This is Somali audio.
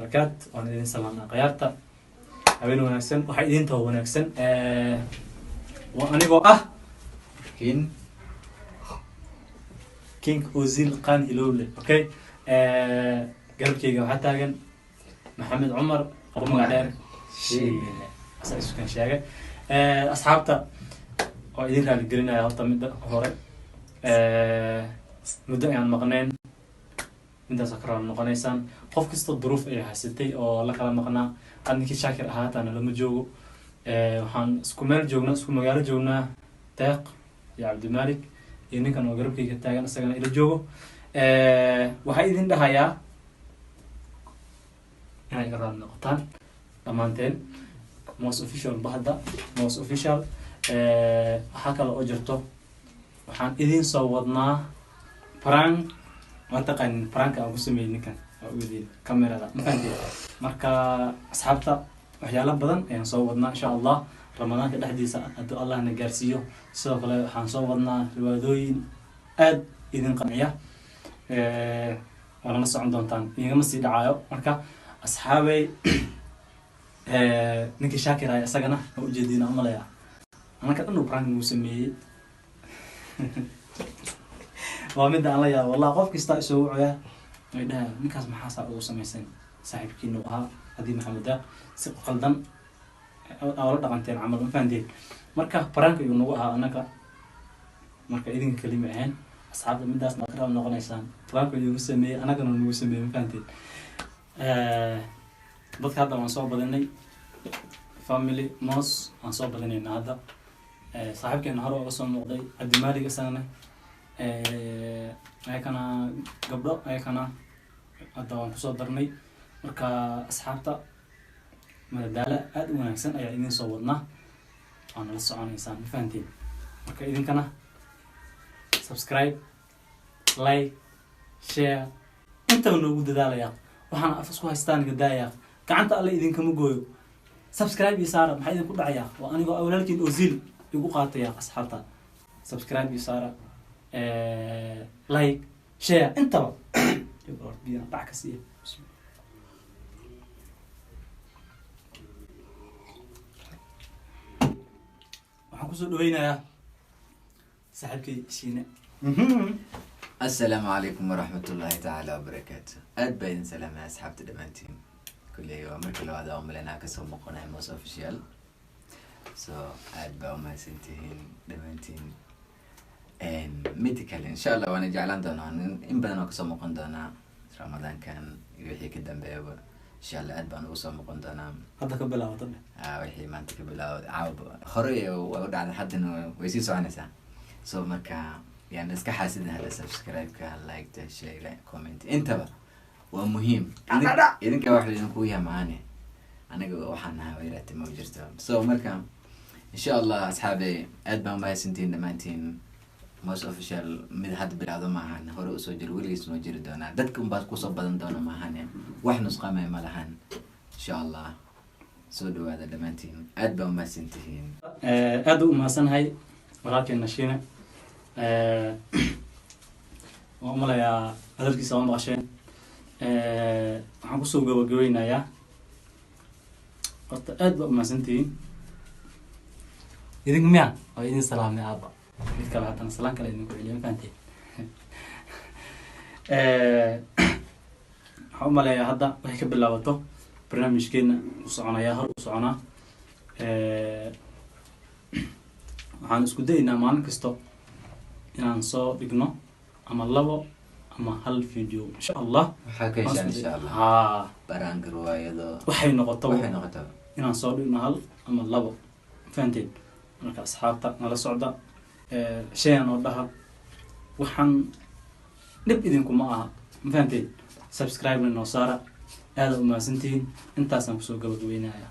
Wabarakaatu. Waan idin salaamnaa khiyaarta. Habeen wanaagsan, waxaa idin taho wanaagsan. Waa anigoo ah King. King Ozil Qaan Hilowle. Okay, garabkeyga waxaa taagan Maxamed Cumar oo magac dheer Shiine, asaa isukan sheegay. Asxaabta waa idin raali gelinaya. Horta midda hore, muddo ayaan maqneen, midaas ka raali noqonaysaan. Qof kasta duruuf ay haysatay oo la kala maqnaa. Had ninkii Shaakir ahaa hataana lama joogo. Waxaan isku meel joognaa, isku magaalo joognaa, Deeq iyo Cabdimalik iyo ninkan oo garabkeyga taagan, isagana ila joogo. Waxaa idin dhahayaa inay iga raali noqotaan dhammaanteen, Most Official, bahda Most Official. Waxaa kale oo jirto, waxaan idin soo wadnaa prank. Waa taqaanin pranka aan ku sameeyey ninkan, waa ugeedin camerada, ma fahanteen? Marka asxaabta, waxyaalo badan ayaan soo wadnaa, insha Allah, Ramadaanka dhexdiisa hadduu Allahna gaarsiiyo. Sidoo kale waxaan soo wadnaa riwaadooyin aad idin qanciya. Waa nala socon doontaan, idingama sii dhacaayo. Marka asxaabey, ninkii Shaakir ay isagana waa ujeediina umalaya, anaka dhan uu prank nagu sameeyey. Waa midda aan la yaabo, wallah. Qof kasta isoo wucaya way dhahay, "Ninkaas maxaasaa ugu samaysan?" Saaxiibkiinu ahaa haddii Maxamed Daaq si qaldan oola dhaqanteen camal, ma fahanteen? Marka prank ayuu nagu ahaa anaka, marka idinka kelima ahayn. Asxaabta, midaasna ka raab noqonaysaan. Prank ayuu nagu sameeyey, anagana nagu sameeyey, ma fahanteen? Dadka hadda waan soo badinay, family Mos waan soo badinaynaa hadda. Saaxiibkeena hore uga soo muuqday Cabdimaalig, isagana ayakana gabdho ayakana hadda waan kusoo darnay. Marka asxaabta, madadaalo aada u wanaagsan ayaa idin soo wadnaa, waana la soconaysaan, ma fahanteen? Marka idinkana subscribe, like, share intaba noogu dadaalaya. Waxaan af isku haystaan gadaaya, gacanta Alle idinkama gooyo. Subscribe iyo saara, maxaa idinku dhacayaa? Waa anigoo walaalkiin Ozil igu qaataya. Asxaabta, subscribe iyo saara, like, share intaba. Biyo bac ka siiya. Waxaan kusoo dhaweynayaa saaxiibkay Shiine. Assalaamu calaykum waraxmatullaahi tacaala wabarakaatu. Aad baa idin salaamaya asxaabta dhammaantiin. Kulley waa markii labaad oo malenaa kasoo muuqanaya Mos Official, so aad baa umahadsantihiin dhammaantiin. Mida kale, insha Allah waana jeclaan doonaa in badan oo kasoo muuqan doonaa Ramadaankan iyo wixii ka dambeeyaba, insha Allah. Aad baan ugu soo muuqan doonaa. Hadda ka bilaawata dheh. Ah, wixii maanta ka bilaawday caawa hore waa u dhacday, haddana way sii soconaysaa. So marka yaan iska xaasidin hadda. Subscribe-ka, like-ta, share, comment intaba waa muhiim. Idinka wax laydinku yahay maane, aniga waxaan nahay wayraati ma jirto. So marka insha Allah, asxaabe, aad baan umahadsantihiin dhammaantiin. Most Official mid hadda bilaawdo maahan, hore usoo jiro, weligiis noo jiri doonaa. Dadka unbaad kusoo badan doona maahane, wax nusqamay ma lahan, insha Allah. Soo dhawaada dhammaantiin, aad baa umahadsantihiin. Aad u umahadsannahay walaalkeena Shiine. Waan umalayaa hadalkiisa waa maqasheen. Waxaan kusoo gabagabeynayaa, horta aad baa umahadsantihiin idinku. Miya waa idin salaamay aaba mid kale, haddana salaan kale idinku celiya, ma fahanteen? Waxaan umaleeyaa hadda waxay ka bilaabato barnaamijkeena u soconayaa, hor u soconaa. Waxaan isku dayaynaa maalin kasto inaan soo dhigno ama labo ama hal video, insha Allah. Waxaa ka heshaan, insha Allah. Haa. Baraanka, riwaayado. Waxay noqoto. Waxay noqoto. Inaan soo dhigno hal ama labo, fahanteen? Marka asxaabta nala socda, shayan oo dhaha, waxaan dhib idinkuma aha, ma fahanteen? Subscribe-na noo saara. Aada umahadsantihiin. Intaasaan kusoo gabagabeynaya.